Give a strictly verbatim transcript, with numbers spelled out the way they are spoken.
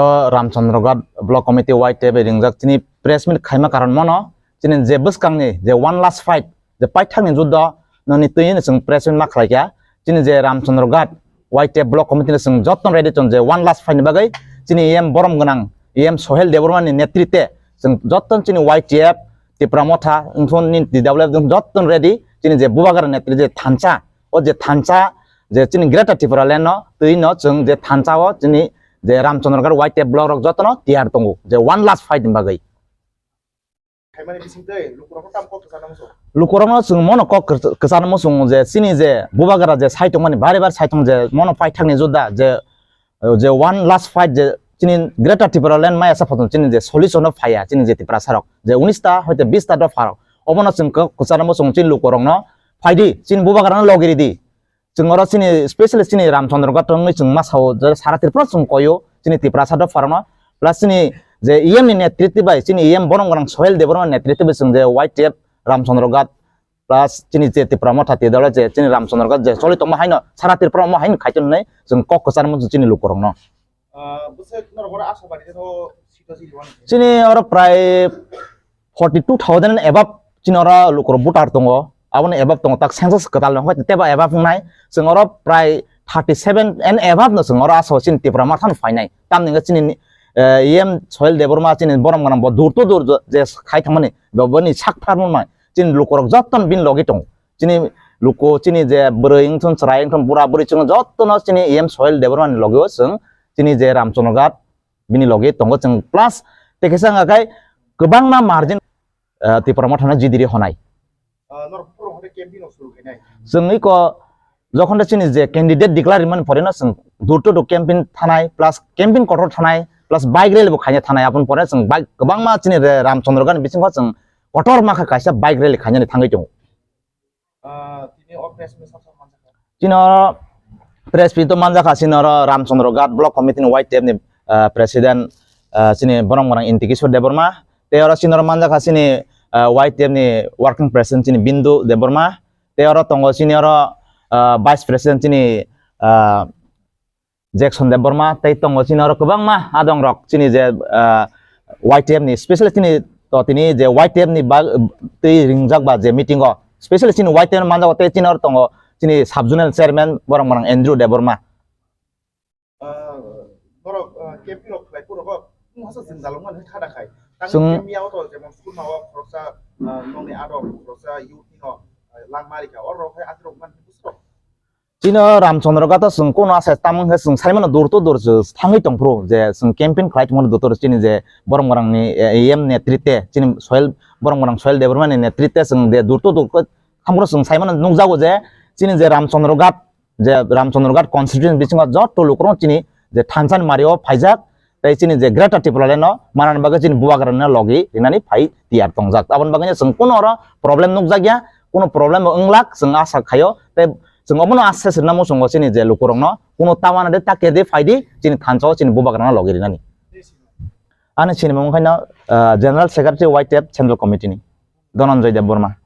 Ramchandroghat Block Committee Y T F bai ringjak chini press meet khaima karon mono, chini je bwskangni je one last fight, je paithakni juddo noni twi chwng press meet ma khlaikha. Chini je Ramchandroghat Y T F Block Committee ni chwng joto ready chwng je one last fight ni bagwi chini E M borom gwnang E M Sohel Debbarma ni netritwe chwng joto chini Y T F Tipra Motha wngthun ni T W F joto ready chini je Bubagra netri je thansa, o je thansa je chini Greater Tipraland no twi no chwng je thansa o chini je Ramchandroghat Y T F block rok joto no tiyar tongo je one last fight ni bagwi. Khaimani bisingtwi lukurokno tamo kok kwchana muchung? Lukurokno chwng mono kok kwch-, kwchana muchung je chini je Bubagra je sai tongmani bare bare sai tong je mono paithakni judda je, je one last fight je chini Greater Tipraland maya sa phatung chini je solution no phaiya chini je Tiprasa rok je unis ta hoite bis ta dopha rok obono chwng kok kwchana muchung chini lukurokno phaidi chini Bubagrano logiridi. Chwng oro chini specially chini Ramchandroghat wngwi chwng ma sao je sara Tripura chwng koyo chini Tiprasa dopha rokno plus chini je E M ni netritwi bai chini E M borom gwnang Sohel Debbarma netritwi bai chwng je Y T F Ramchandroghat plus chini je Tipra Motha T W F je chini Ramchandroghat je choli tongma haino sara Tripura mo haino khaito hwnwi chwng kok kwchar muchung chini lukurokno. Ah, bwswk norok oro Ashabari o sito jili wani? Chini oro prai forty two thousand and above chini oro lukurok voter tongo. Aboni above tongo tak census kwtal no hwnkhe tebo above wngnai. Chwng oro prai thirty seven and above no chwng oro aswk chini Tipra Motha no phainai. Tamni hwnkhe chini, eh, E M Sohel Debbarma chini borom gwnang bo dur to dur je khai thangmani bo boni sak pharmani chini lukurok joto no bini logi tongo. Chini luku chini je bwrwi wngthun chwrai wngthun bura bwrwi chwng joto no chini E M Sohel Debbarma ni logi o chwng chini je Ramchandroghat bini logi tongo chwng plus tei kisa wngkha khai kwbangma margin, eh, Tipra Motha no jidiri honai. Ah, norok phuru hwnkhe campaign o suru khainai? Chwng iko jokhon de chini je candidate declare rimani pore no chwng door to door campaign thanai plus campaign kotor thanai plus bike rally bo khaina thanai aboni pore chwng bike kwbangma chini re Ramchandroghat ni bisingo chwng kotor ma kha kaisa bike rally khainani thangwi tongo. Ah, tini o press meet sab sab manjak kha? Chini oro press meet o manjak kha chini oro Ramchandroghat Block Committee ni Y T F ni, ah, President, ah, chini borom gwnang Intikishwar Debbarma. Tei oro chini oro manjak kha chini, ah, Y T F ni Working President chini Bindu Debbarma. Tei oro tongo chini oro, ah, Vice President chini, ah, Jackson Debbarma tei tongo chini oro kwbangma adong rok chini je, ah, Y T F ni specially chini to tini je Y T F ni bag twi ringjak ba je meeting o specially chini Y T F ni manjago tei chini oro tongo chini sub zonal chairman borom gwnang Andrew Debbarma. Ah, norok, ah, campaign rok khlai phuru bo masa jwngjal wngmani kha da khai. Tang Chwng- campaign yago to jemon Surma o khoroksa, ah, nongni adong khoroksa youth ni no, ah, langma rikha oro khai atirok man busrok. Chino Ramchandroghat o chwng kono asa tamo hwnkhe chwng saimano door to door se thangwi tongphuru je chwng campaign khlai tongmani door to door chini je borom gwnang ni, eh, E M netritwe chini Sohel borom gwnang Sohel Debbarma ni netritwe chwng je door to door khe thamphuru chwng saimano nukjago je chini je Ramchandroghat je Ramchandroghat constituency bisingo joto lukurok chini je thansa ni mario phaijak tei chini je Greater Tipraland no manani bagwi chini Bubagra no logi rinani phai tiyar tongjak. Aboni bagwi chwng kono oro problem nukjakya, kono problem bo wnglak chwng asa khaio tei chwng obono asa sirna muchungo chini je lukurokno kono tawana de ta kedi phaidi chini thansa o chini Bubagra no logi rinani. Ani sinimung khaino, ah, General Secretary Y T F Central Committee ni Dhananjay Debbarma.